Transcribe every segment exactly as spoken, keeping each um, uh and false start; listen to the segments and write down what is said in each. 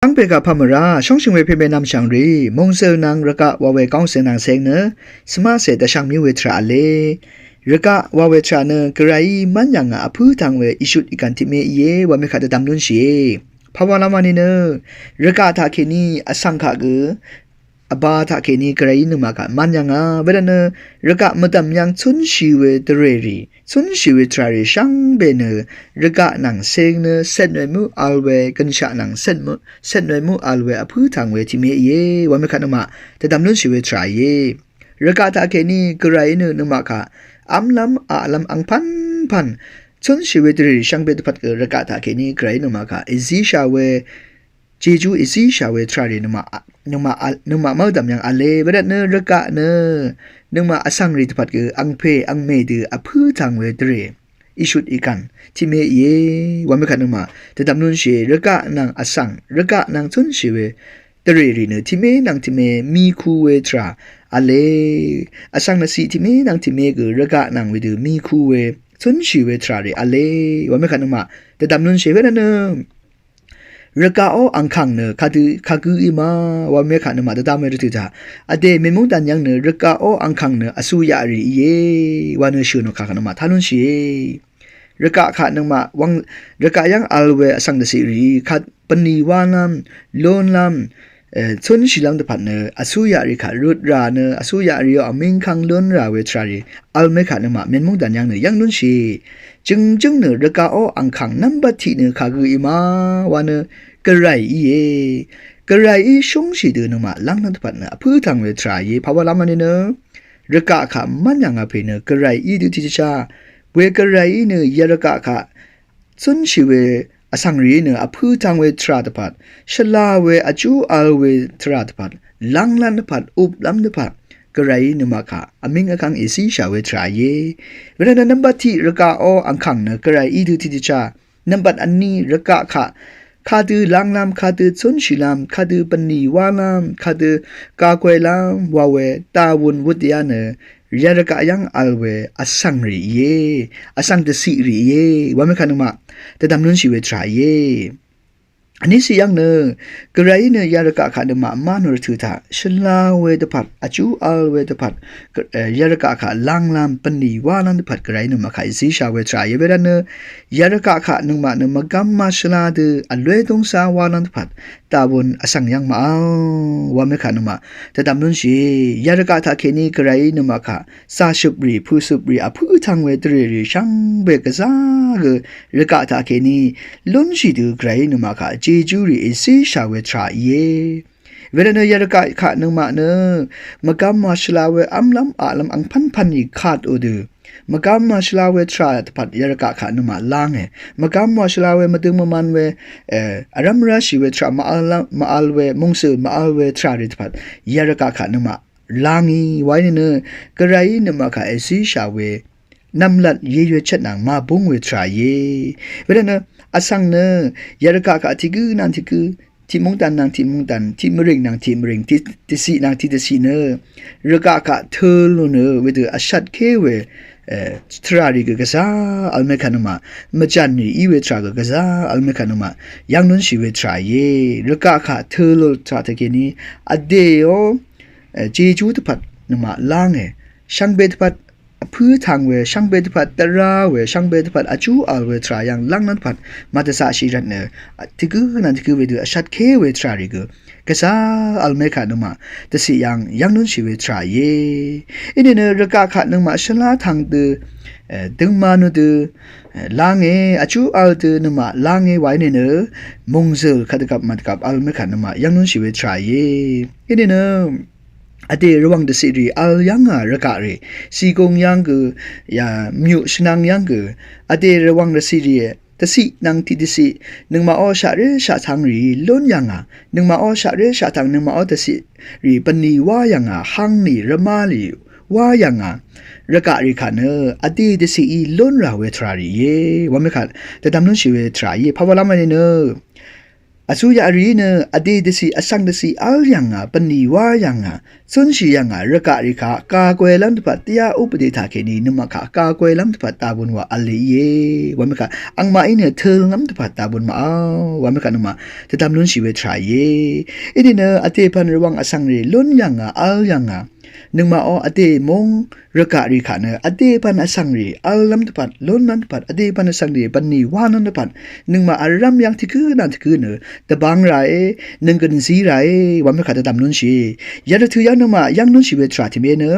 Shvngbe kaq pamvra shóngshø̀ng we peme nvmshv̀ng rì mòngzø̀l nvng rvgaq wa we góng sè nvng seng nø svmaqsè dvshvng mì we tvrà v̄le. Rvgaq wa we tvrà nø Gvrayí mv́n yà ngà vpǿ tvng we ìshut ìgv̀n tiqme íe wa mekaq dvdvm lúnshìe. Pàwà lamà nìnø rvgaq taqkèní vsvng kaq gø vba taqkèní Gvrayí nøngmaq kaq mv́n yà ngà. Wervtnø rvgaq mvdv̀m yv́ng cúnshì we dvrèrì, cúnshì we tvràrì shvngbe nø rvgaq nvng seng nø cètnwe mø vl we gønshaq nvng cètnwe mø vl we vpǿ tvng we tiqme íe wa mekaq nøngmaq dvdvm lúnshì we tvrà íe. Rvgaq taqkèní Gvrayí nø nøngmaq kaq vmlv́m aqlv́m angpv́npv̀n cúnshì we dvrèrì shvngbe dvpvt gø rvgaq taqkèní Gvrayí nøngmaq kaq èzíshà we jejú èzíshà we tvràrì nøngmaq nøngmaq nøngmaq mv́ldv̀m yv́ng v̄le. Wervtnø rvgaq nø nøngmaq vsvng rì dvpvt gø angpè angmè dø vpǿ tvng we dvrè ìshut ìgv̀n tiqme íe wa mekaq nøngmaq dvdvm lúnshìe. Rvgaq nvng vsvng, rvgaq nvng cúnshì we dvrèrì nø tiqme nvng tiqme mìku we tvrà v̄le. Vsvng nvciq tiqme nvng tiqme gø rvgaq nvng wedø mìku we cúnshì we tvràrì v̄le wa mekaq nøngmaq dvdvm lúnshìe. Wervtnø rvgaqó angkàng nø kadø kagǿ í ma wa mekaq nøngmaq dvdvm we rvtø̀ taq vdè mèmúng dàn yv́ng nø rvgaqó angkàng nø vsuyaq rì íe wa nø shø̀n ò kaq nøngmaq tá lúnshìe. Rvgaq kaq nøngmaq wvng rvgaq yv́ng vl we vsvng dvciq rì kaq bvnì wálv́m lónlv́m cúnshìlv́m dvpvt nø vsuyaq rì kaq rut rà nø vsuyaq rìó vmíng kv́ng lún rà we tvràrì vl mekaq nøngmaq mèmúng dàn yv́ng nø yv́ng lúnshì. Jø̀ngjǿng nø rvgaqó angkàng nvmbat tiq nø kagǿ í ma wa nø Gvray íe. Gvrayí shúngshì dø nøngmaq lv́ngnøt dvpvt nø vpǿ tvng we tvrà íe. Pàwà lamà nìnø rvgaq kaq mv́n yà ngà pè nø Gvrayí dø tiqdvchá we Gvrayí nø yarvgaq kaq cúnshì we vsvng rìí nø vpǿ tvng we tvrà dvpvt, shvla we vjú vl we tvrà dvpvt, lv́nglv́n dvpvt, uplv́m dvpvt Gvrayí nøngmaq kaq vmíng vkv́ng èzíshà we tvrà íe. Wervtnø nvmbat tiq rvgaqó angkàng nø Gvrayí dø tiqdvchá nvmbat vní rvgaq kaq kadø lv́nglv́m, kadø cúnshìlv́m, kadø bvnì wálv́m, kadø gagweilv́m wa we dàwun wutdvyá nø yarvgaq yv́ng vl we vsvng rì íe, vsvng dvciq rì íe wa mekaq nøngmaq dvdvm lúnshì we tvrà íe. Vní ciq yv́ng nø Gvrayí nø yarvgaq kaq nøngmaq mv́n ò rvtø̀ taq shvla we dvpvt, vjú vl we dvpvt yarvgaq kaq lv́nglv́m bvnì wálv́m dvpvt Gvrayí nøngmaq kaq èzíshà we tvrà íe. Wervtnø yarvgaq kaq nøngmaq nø mvgvm màshvla dø vlwé dúngzá wálv́m dvpvt dàwun vsvng yv́ng màvl wa mekaq nøngmaq dvdvm lúnshì. Yarvgaq taqkèní Gvrayí nøngmaq kaq zàshøprì pø̀søprì vpǿ tvng we dvrèrì shvngbe gvzá gø rvgaq taqkèní lúnshì dø Gvrayí nøngmaq kaq jejúrì èzíshà we tvrà íe. Wervtnø yarvgaq kaq nøngmaq nø mvgvm màshvla we v́mlv́m aqlv́m angpv́npv̀nrì katò dø mvgvm màshvla we tvrà dvpvt yarvgaq kaq nøngmaq lv́nge. Mvgvm màshvla we mvdøng mvman we vrv́m vrashì we tvrà màvl we mòngzø̀l màvl we tvràrì dvpvt yarvgaq kaq nøngmaq lv́ngí waí nìnø Gvrayí nøngmaq kaq èzíshà we nv̀mlat yeywe chvt nvng màbúng we tvrà íe. Wervtnø vsvng nø yarvgaq kaq tiqgǿ nvng tiqgǿ, tiqmungdàn nvng tiqmungdàn, tiqmvrìng nvng tiqmvrìng, tiqdvciq nvng tiqdvciq nø rvgaq kaq tø̄l ò nø wedø vshvtké we tvràrì gø gvzá vl mekaq nøngmaq mvjànrì í we tvrà gø gvzá vl mekaq nøngmaq yv́ng lúnshì we tvrà íe. Rvgaq kaq tø̄l ò tvrà taqkèní vdèó jejú dvpvt nøngmaq lv́nge. Shvngbe dvpvt vpǿ tvng we shvngbe dvpvt dvrá we shvngbe dvpvt vjú vl we tvrà yv́ng lv́ngnøt dvpvt màdvzaqshì rvtnø tiqgǿ nvng tiqgǿ wedø vshvtké we tvràrì gø gvzá vl mekaq nøngmaq dvciq yv́ng yv́ng lúnshì we tvrà íe. Inìnø rvgaq kaq nøngmaq shvlá tvng dø døngma nø dø lv́nge, vjú vl dø nøngmaq lv́nge waí nìnø mòngzø̀l kadvgvp màdvgvp vl mekaq nøngmaq yv́ng lúnshì we tvrà íe. Inìnø vdè rvwàng dvciqrì vl yv́ngà rvgaqrì zìgùng yv́ng gø ya myuq shvnvng yv́ng gø vdè rvwàng dvciqrì dvciq nvng tiqdvciq nøngmaqó shaqré shaqtvng rìí lún yà ngà. Nøngmaqó shaqré shaqtvng nøngmaqó dvciqrì bvnì wá yà ngà, hang nì rvmá lì wá yà ngà. Rvgaqrì kaq nø vdè dvciqí lún rà we tvràrì íe. Wamekaq dvdvm lúnshì we tvrà íe. Pàwà lamà nìnø Vsuyaq rìí nø vdè dvciq vsvng dvciq v́l yv̀ngà, bvnì wá yv̀ngà, cúnshì yv̀ngà, rvgaq rì kaq kagwelv́m dvpvt, dvyá upvdè taqkèní nøngmaq kaq kagwelv́m dvpvt dabun wa v̄le íe. Wamekaq angmaqí nø tø̄lv́m dvpvt dabun màvl. Wamekaq nøngmaq dvdvm lúnshì we tvrà íe. Inìnø vdè pvn rvwvng vsvng rì lún yv̀ngà, v́l yv̀ngà, nøngmaqó vdè múng rvgaq rì kaq nø vdè pvn vsvng rì v́llv́m dvpvt, lúnlv́m dvpvt, vdè pvn vsvng rì bvnì wálv́m dvpvt, nøngmaq vrv́m yv́ng tiq gǿ nvng tiq gǿ nø dvbang ràe, nønggø̀n zí ràe. Wamekaq dvdvm lúnshì. Yarvtø̄ yv́ng nøngmaq yv́ng lúnshì we tvrà tìmé nø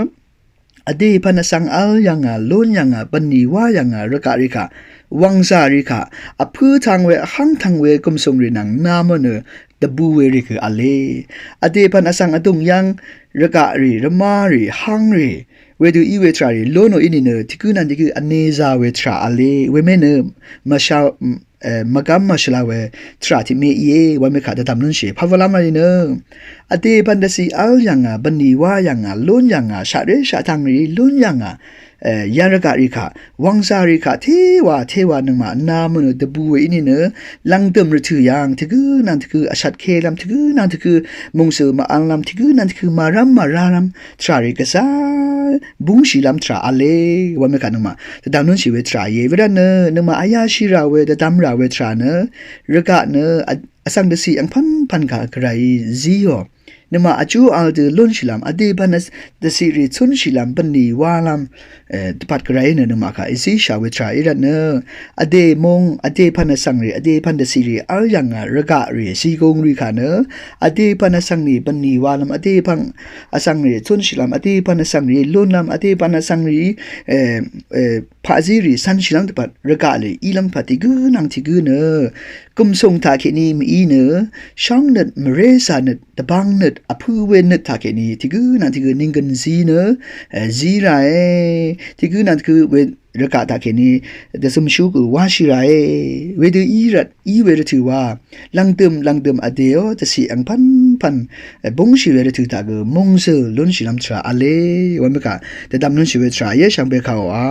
vdè pvn vsvng v́l yv̀ngà, lún yv̀ngà, bvnì wá yv̀ngà, rvgaq rì kaq, wvngzà rì kaq, vpǿ tvng we, vhv́ng tvng we gùmsùng rì nvng nà mø nø dvbù we rì gø v̄le. Vdè pvn vsvng vdùng yv́ng rvgaq rì, rvmá rì, hv́ng rì, wedø í we tvrà rì lónò í nìnø tiq gǿ nvng tiq gǿ vnezā we tvrà v̄le. Wemé nø mvsha, e, mvgv́m mvshvla we tvrà tiqmé íe. Wamekaq dvdvm lúnshì. Pavvvlv́m v̄le nø vdè pvn dvciq v́l yv̀ngà, bvnì wá yv̀ngà, lún yv̀ngà, shaqré shaqtvng rì lún yv̀ngà, e, yv́ng rvgaq rì kaq, wvngzà rì kaq, téwa téwa nøngmaq nà mø nø dvbù we í nìnø lv̀ngdø̀m rvtø̀ yv́ng tiq gǿ nvng tiq gǿ vshvtkélv́m, tiq gǿ nvng tiq gǿ mòngsø̀ màv̄nlv́m, tiq gǿ nvng tiq gǿ màrv́m màrálv́m tvrà rì gvzà búngshìlv́m tvrà v̄le. Wamekaq nøngmaq dvdvm lúnshì we tvrà íe. Wervtnø nøngmaq vyáshì rà we, dvdvm rà we tvrà nø rvgaq nø vsvng dvciq angpv̄npv̀n kaq gvrayí zíò. Nøngmaq vjú v̄l dø lúnshìlv́m, vdè pvn dvciq rì cúnshìlv́m, bvnì wálv́m, e, dvpvt gvrayí nø nøngmaq kaq èzíshà we tvrà í rvtnø vdè múng, vdè pvn vsvng rì, vdè pvn dvciq rì v́l yv̀ngà, rvgaq rì, zìgùng rì kaq nø vdè pvn vsvng rì bvnì wálv́m, vdè pvn vsvng rì cúnshìlv́m, vdè pvn vsvng rì lúnlv́m, vdè pvn vsvng rì, e, e, paqzí rì cv̄nshìlv́m dvpvt, rvgaq rì ílv́m dvpvt tiq gǿ nvng tiq gǿ nø gùmsùng taqkèní mv-í nø shóngnøt, mvrézà nøt, dvbang nøt, vpø̄ we nøt taqkèní tiq gǿ nvng tiq gǿ nìnggø̀n zí nø, e, zí ràe. Tiq gǿ nvng tiq gǿ we rvgaq taqkèní dvzømshú gø wáshì ràe. Wedø í rvt í we rvtø̀ wa lv̀ngdø̀m lv̀ngdø̀m vdèò dvciq angpv̄npv̀n, e, búngshì we rvtø̀ taq gø mòngzø̀l lúnshìlv́m tvrà v̄le. Wamekaq dvdvm lúnshì we tvrà íe, shvngbe kàòa.